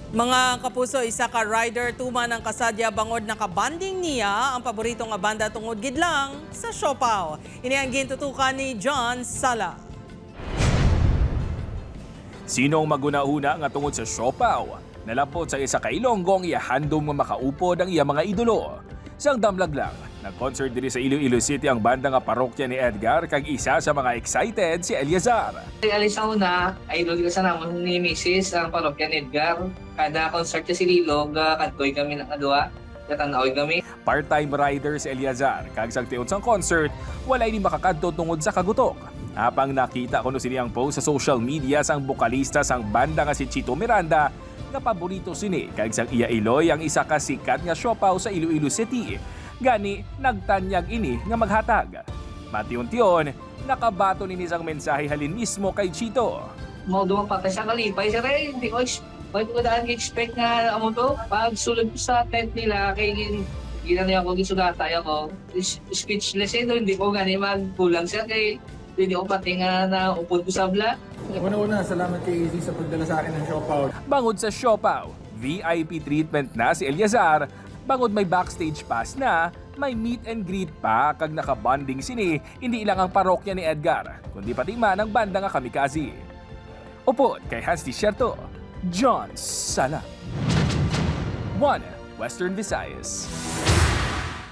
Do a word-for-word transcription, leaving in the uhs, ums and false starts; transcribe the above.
Mga kapuso, isa ka rider tuman ang kasadya bangod nakabanding niya ang paborito nga banda tungod gid lang sa siopaw. Ini ang gintutukan ni John Sala. Sino ang maghunahuna nga tungod sa siopaw, nalapot sa isa ka Ilonggo ang iya handom nga makaupod ang iya mga idolo? Sang damlag lang, nag-concert diri sa Iloilo City ang banda nga parokya ni Edgar, kag isa sa mga excited si Eleazar. Ay, ali sa una, idol ka sa namon ni Misis ang parokya ni Edgar. Kada concert ka si Lilo, ga kadtoy kami na kadua, gatanaw kami. Part-time rider si Eleazar, kag sa tiod sang concert, wala ini makakadto tungod sa kagutok. Apang nakita kuno sini ang post sa social media sang bokalista sang banda nga si Chito Miranda, nga paborito sini kag sang iya iloy ang isa ka sikat nga siopaw sa Iloilo City. Gani, nagtanyag ini nga maghatag. Mation-tion, nakabaton ini sang mensahe halin mismo kay Chito. Mao duwa patay sa kalipay, sir, eh, hindi ko ex-, hindi ko daan expect nga amo to. Pag sulod ko sa tent nila, kay gin-, ginani ako, gisugatay ako. Is-, speechless eh, no? Hindi ko gani magkulang, sir, kay hindi ko pati nga naupod ko sa vlog. Una-una, salamat kay A Z sa pagdala sa akin ng siopaw. Bangod sa siopaw, V I P treatment na si Eleazar. Bangod may backstage pass na, may meet and greet pa kag nakabonding sini, hindi lang ang parokya ni Edgar, kundi pati man ang banda nga Kamikaze. Upod kay Hans Desierto, John Sala. One Western Visayas.